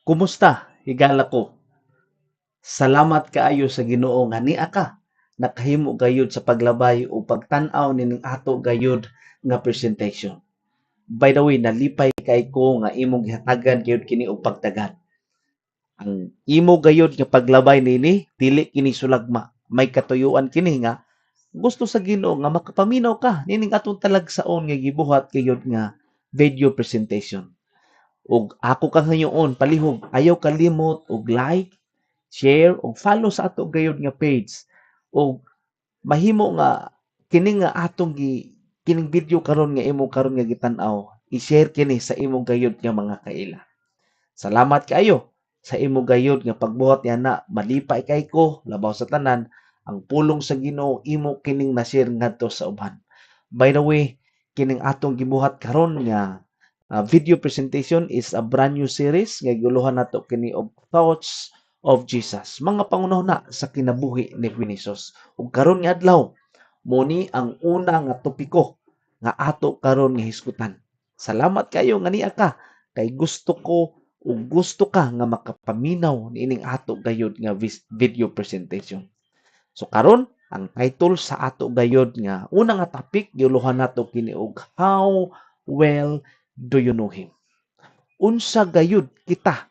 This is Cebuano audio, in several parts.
Kumusta, higala ko? Salamat kaayo sa Ginoo nga nia ka nakahimo gayud sa paglabay o pagtan-aw nining ato gayud nga presentation. By the way, nalipay kay ko nga imong gihatagan gayud kini og pagtagad. Ang imo gayud nga paglabay nini dili kini sulagma. May katuyuan kini nga gusto sa Ginoo nga makapaminaw ka nining atong talagsaon nga gibuhat gayud nga video presentation. Ug ako kang hangyoon, palihog ayaw kalimot og like, share ug follow sa ato gayud nga page. Ug mahimo nga kini nga atong gi kining video karon nga imo karon nga gitan-aw, i-share kini sa imong gayud nga mga kaila. Salamat kaayo sa imo gayud nga pagbuhat niana. Malipay kay ko, labaw sa tanan ang pulong sa Ginoo imo kining na-share ngadto sa uban. By the way, kining atong gibuhat karon nga video presentation is a brand new series nga guluhan nato kini og Thoughts of Jesus, mga pangunahuna sa kinabuhi ni Jesus. Ug karon nga adlaw, mo ni ang una nga topiko nga ato karon nga hisgutan. Salamat kayo nga nia ka kay gusto ko ug gusto ka nga makapaminaw niining ato gayud nga video presentation. So karon, ang title sa ato gayud nga una nga topic, giuluhan nato kini og "How Well Do You Know Him?" Unsa gayud kita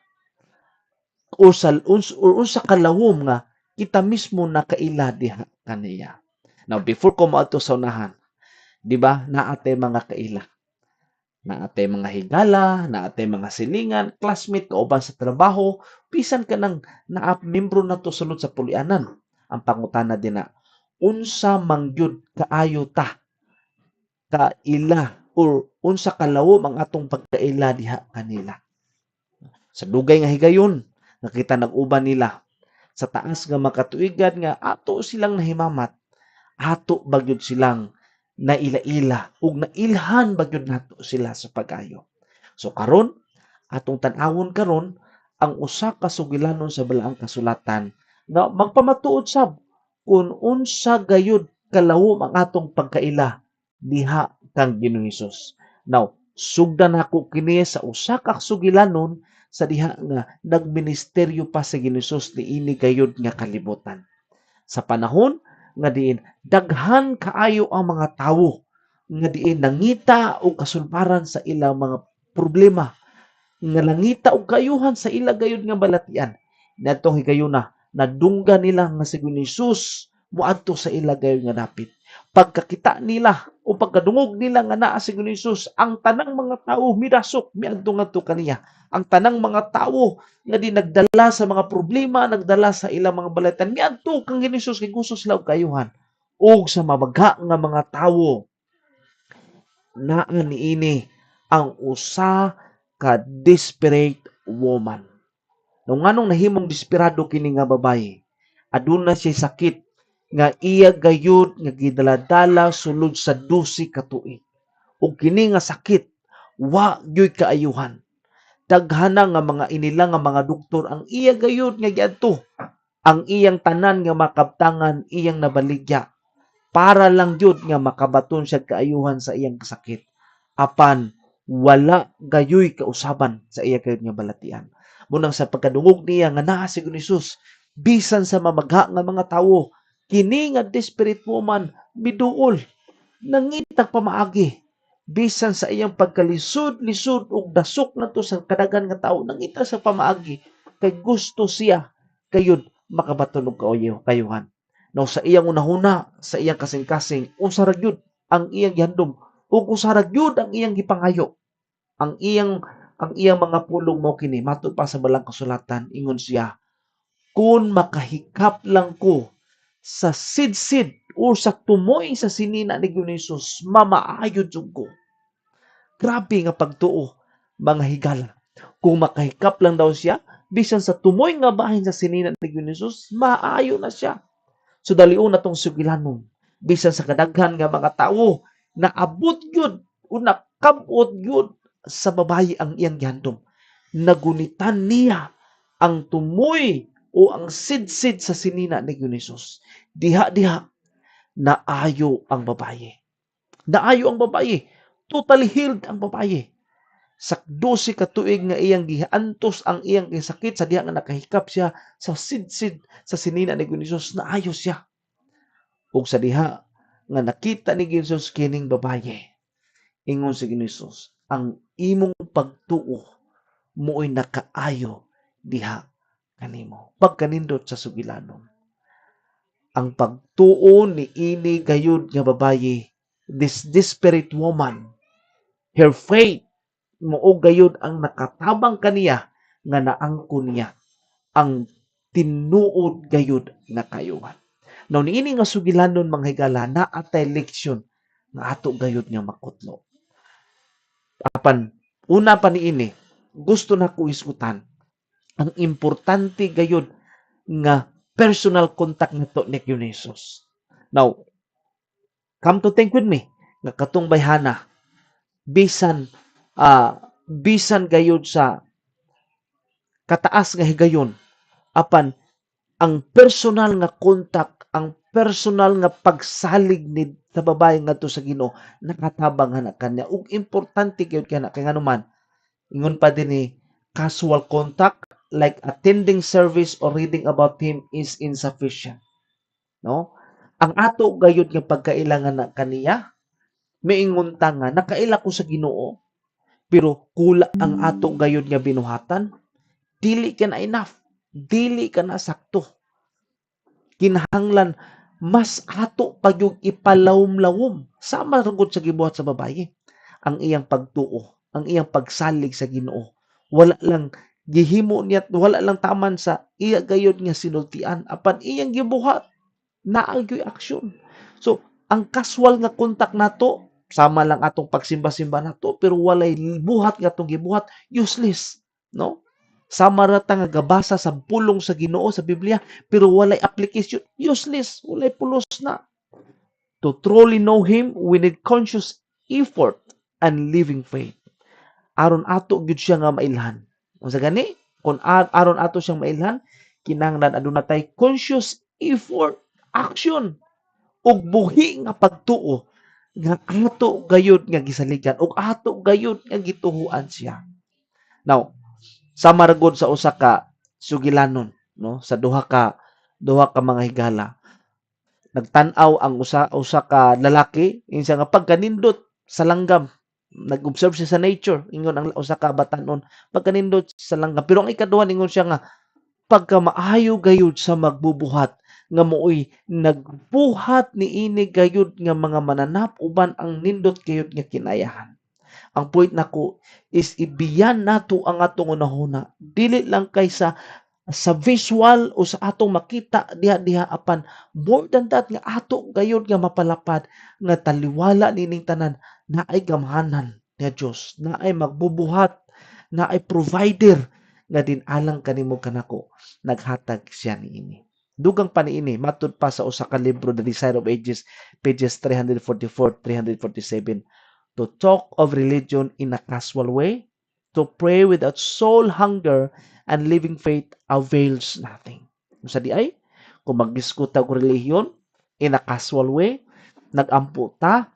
o sa or unsa kalawom nga kita mismo nakaila diha kaniya? Now, before ko moadto sa unahan, di ba, naa tay mga kaila? Naa tay mga higala, naa tay mga silingan, classmate, kauban sa trabaho, bisan kanang naa membro nato sulod sa puloy-anan. Ang pangutana dinha, unsa man gyud kaayo ta kaila or unsa kalawom ang atong pagkaila diha kanila? Sa dugay nga higayon nga kita nag-uban nila, sa taas nga makatuigan nga ato silang nahimamat, ato ba gyud silang naila-ila ug nailhan ba gyud nato sila sa pag-ayo? So karon, atong tan-awon karon ang usa ka sugilanon sa Balaang Kasulatan nga magpamatuod sab kung unsa gayud kalawom ang atong pagkaila diha kang Ginoong Hesus. Now, sugdan nako kini sa usa ka sugilanon sa diha nga nagministeryo pa sa Ginoong Hesus niini gayud nga kalibutan. Sa panahon nga diin daghan kaayo ang mga tawo nga diin nangita og kasulbaran sa ilang mga problema, nga nangita og kaayuhan sa ila gayud nga balatian. Niadtong higayuna, nadunggan nila nga si Ginoong Hesus moadto sa ila gayud nga dapit. Pagkakita nila o pagkadungog nila nga naa si Ginoong Hesus, ang tanang mga tawo midasok miadto ngadto kaniya. Ang tanang mga tawo nga di nagdala sa mga problema, nagdala sa ilang mga balatian, miadto kang Ginoong Hesus kay gusto sila og kaayuhan. Ug sa mabagha nga mga tawo, naa niini ang usa ka desperate woman. No, nganong nahimong desperado kini nga babaye? Aduna siya sakit nga iya gayud nga gidala-dala sulod sa 12 ka tuig. Ug kini nga sakit wa gyud kaayuhan. Daghana nga mga inila nga mga doktor ang iya gayud nga giadto. Ang iyang tanan nga makabtangan iyang nabaligya para lang gyud nga makabaton siya kaayuhan sa iyang sakit. Apan wala gayoy kausaban sa iya gayud nga balatian. Munang sa pagkadungog niya nga naa si Hesus, bisan sa mamagha nga mga tawo, kini nga desperate woman miduol, nangitag pamaagi. Bisan sa iyang pagkalisod-lisod ug dasok nato sa kadaghan nga tawo, nangita sa pamaagi kay gusto siya gayud makabaton og kaayuhan. Now, sa iyang unahuna, sa iyang kasing-kasing, usa ra gyud ang iyang gihandom ug usa ra gyud ang iyang gipangayo. Ang iyang mga pulong mao kini, matud pa sa Balang Kasulatan, ingon siya, "Kung makahikap lang ko sa sidsid o sa tumoy sa sinina ni Ginoong Hesus, mamaayo jud ko." Grabe nga pagtuo, mga higala. Kung makahikap lang daw siya bisan sa tumoy nga bahin sa sinina ni Ginoong Hesus, maayo na siya. So dalion na tong sugilanon. Bisan sa kadaghan nga mga tawo, naabot gyud o nakabot gyud sa babayi ang iyang gihandom. Nagunitan niya ang tumoy o ang sidsid sa sinina ni Ginoong Hesus. Diha-diha, naayo ang babaye. Naayo ang babaye. Totally healed ang babaye. Sa 12 ka tuig nga iyang giantos ang iyang sakit sa diha nga nakahikap siya sa sidsid sa sinina ni Jesus, naayo siya. Ug sa diha nga nakita ni Jesus kining babaye, ingon si Jesus, "Ang imong pagtuo mo'y nakaayo diha kanimo." Pagkanindot sa sugilanon. Ang pagtuo ni ini gayud nga babaye, this desperate woman, her faith mao gayud ang nakatabang kaniya nga naangkon niya ang tinuod gayud nga kayuhan. Now, niini nga sugilanon, mga higala, naa tay leksyon nga ato gayud nga makutlo. Apan una pa niini, gusto nako hisgutan ang importante gayud nga personal contact nato ni Jesus. Now, come to think with me nga katong bayhana, bisan gayud sa kataas nga higayon, apan ang personal nga contact, ang personal nga pagsalig ni sa babae ngadto sa Ginoo nakatabang ana kanya. Ug importante gyud kana kay nganuman, ingon pa dinhi, casual contact like attending service or reading about him is insufficient, no? Ang ato gayud nga pagkaila nga kaniya, miingon ta nga nakaila ko sa Ginoo pero kula ang ato gayud nga binuhatan, dili ka na enough, dili ka na sakto. Kinahanglan mas ato pa gyud ipalawom-lawom, sama ra gud sa gibuhat sa babaye, ang iyang pagtuo, ang iyang pagsalig sa Ginoo. Wala lang gihimo niya, wala lang taman sa iya gayud nga sinultian, apan iyang gibuhat, naa gyoy aksyon. So ang casual nga contact nato, sama lang atong pagsimba-simba nato pero walay buhat nga atong gibuhat, useless, no? Sama ra ta nga gabasa sa pulong sa Ginoo sa Biblia pero walay application, useless, walay pulos na. To truly know him, we need conscious effort and living faith. Aron ato gyud siya nga mailhan, unsa gani kung aron ato siyang mailhan, kinahanglan aduna tay conscious effort, action ug buhi nga pagtuo nga ato gayud nga gisaligan ug ato gayud nga gituhuan siya. Now, sama ra gud sa usa ka sugilanon, no, sa duha ka mga higala. Nagtan-aw ang usa usa ka lalaki, insa nga pagkanindot sa langgam. Nag-observe siya sa nature, ingon ang usa ka batanon, pagkanindot sa langgam. Pero ang ikaduha, ingon siya nga pagka maayo gayud sa magbubuhat nga mooy nagbuhat niini gayud nga mga mananap uban ang nindot gayud nga kinayahan. Ang point nako is ibiyan nato ang atong hunahuna. Dili lang kay sa visual o sa atong makita diha diha, apan more than that nga ato gayud nga mapalapad nga taliwala nining tanan, naay gamhanan nga Dios, naay magbubuhat, naay provider nga din alang kanimo kanako naghatag siya niini. Dugang pa niini, matud pa sa usa ka libro, The Desire of Ages, pages 344 347, to talk of religion in a casual way, to pray without soul hunger and living faith avails nothing. Sa diay, kung magdiskuta og relihiyon in a casual way, nagampo ta,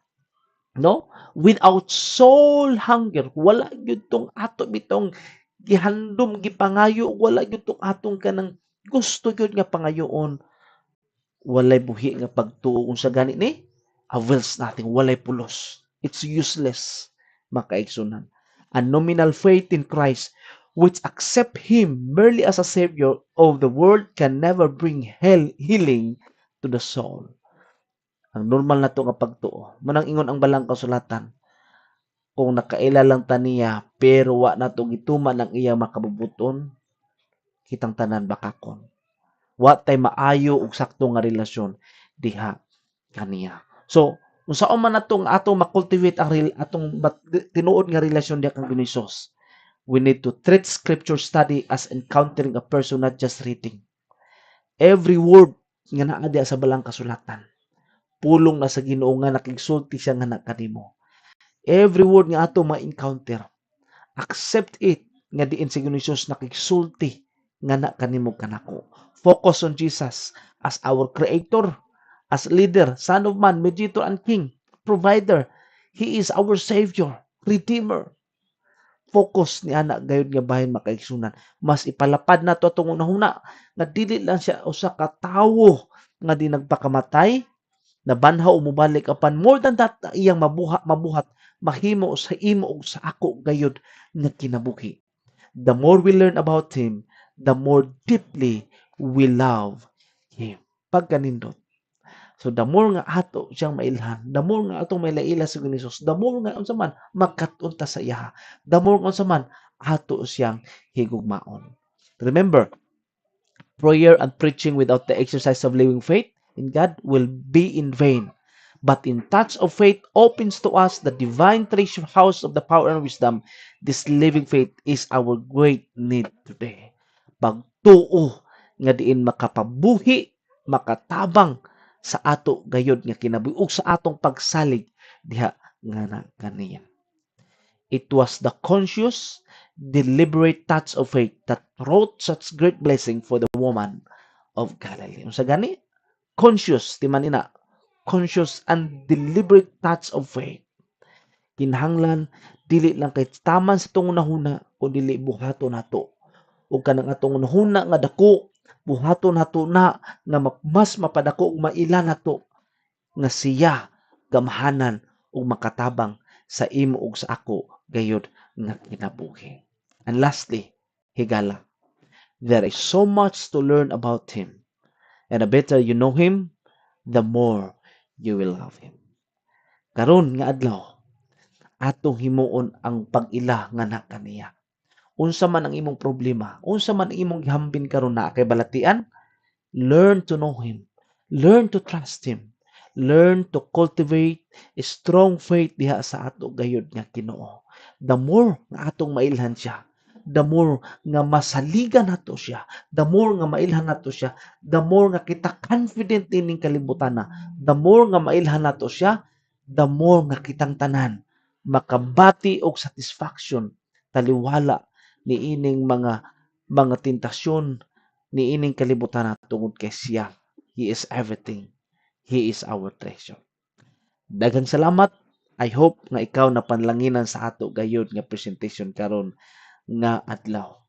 no? Without soul hunger, wala gyud tong ato bitong gihandom, gipangayo, wala gyud tong atong kanang gusto gyud nga pangayoon, walay buhi nga pagtuo, unsa gani ni, avails nothing, walay pulos. It's useless, mga kaigsunan. A nominal faith in Christ which accept him merely as a savior of the world can never bring healing to the soul. Ang normal na to nga pagtuo. Manang ingon ang balang kasulatan, kung nakaila lang ta niya pero wa na to gituman ang iyang makabubuton, kitang tanan bakakon. Wa tay maayo ug sakto nga relasyon diha kaniya. So, unsaon man natong atong ma-cultivate ang atong tinuod nga relasyon diha kang Hesus? We need to treat scripture study as encountering a person, not just reading. Every word nga naa diha sa balang kasulatan, pulong na sa Ginoo nga nakigsulti siya nga kanimo. Every word nga ato ma-encounter, accept it nga diin si Ginoo Jesus nakigsulti nga na kanimo kanako. Focus on Jesus as our creator, as leader, Son of Man, Mediator and King, provider. He is our Savior, Redeemer. Focus ni ana gayud nga bahin, mga kaigsunan. Mas ipalapad nato atong hunahuna nga dili lang siya usa ka tawo nga di nagpakamatay, nabanhaw, mobalik, apan more than that, iyang mabuhat mabuhat mahimo sa imo ug sa ako gayud nga kinabuhi. The more we learn about him, the more deeply we love him. Pagkanindot. So the more nga ato siyang mailhan, the more nga atong maila sa Jesus, the more nga unsa man magkat-on ta sa iya, the more nga unsa man ato siyang higugmaon. Remember, prayer and preaching without the exercise of living faith in God will be in vain. But in touch of faith opens to us the divine treasure house of the power and wisdom. This living faith is our great need today. Pagtuo nga diin makapabuhi, makatabang sa ato gayod nga kinabuhi ug sa atong pagsalig diha nga na kaniya. It was the conscious, deliberate touch of faith that wrought such great blessing for the woman of Galilee. Unsa gani? Conscious, di man ina. Conscious and deliberate touch of faith. Kinahanglan dili lang kay taman sa atong hunahuna kun dili buhaton nato. Ug kanang atong hunahuna nga dako, buhaton nato na nga mas mapadako ug maila nato nga siya gamhanan ug makatabang sa imo ug sa ako gayud nga kinabuhi. And lastly, higala. There is so much to learn about him. And the better you know him, the more you will love him. Karon nga adlaw, atong himuon ang pag-ila nga na kaniya. Unsa man ang imong problema, unsa man ang imong gihambin karon na kay balatian, learn to know him. Learn to trust him. Learn to cultivate a strong faith diha sa ato gayud nga Ginoo. The more nga atong mailhan siya, the more nga masaligan nato siya, the more nga mailhan nato siya, the more nga kita confident ining kalibutan na, the more nga mailhan nato siya, the more nga kitang tanan makabati og satisfaction taliwala niining mga tentasyon niining kalibutan na tungod kay siya. He is everything. He is our treasure. Daghang salamat. I hope nga ikaw napanlanginan sa ato gayud nga presentation karon nga adlaw.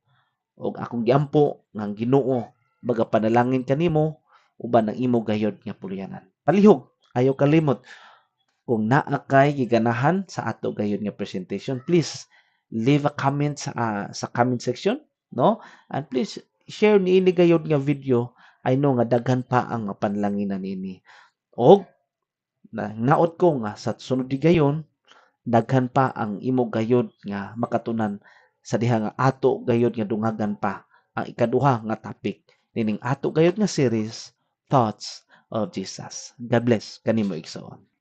Og akong giampo nga ang Ginoo magapanalangin kanimo uban ang imo gayud nga puloy-anan. Palihog, ayaw kalimot, kung naa kay giganahan sa ato gayud nga presentation, please leave a comment sa comment section, no? And please share niini gayud nga video. I know nga daghan pa ang panlanginan niini. Og naot ko nga sa sunod di gayon daghan pa ang imo gayud nga makatunan sa diha nga ato gayud nga dungagan pa ang ikaduha nga topic nining ato gayud nga series, Thoughts of Jesus. God bless kanimo, igsoon.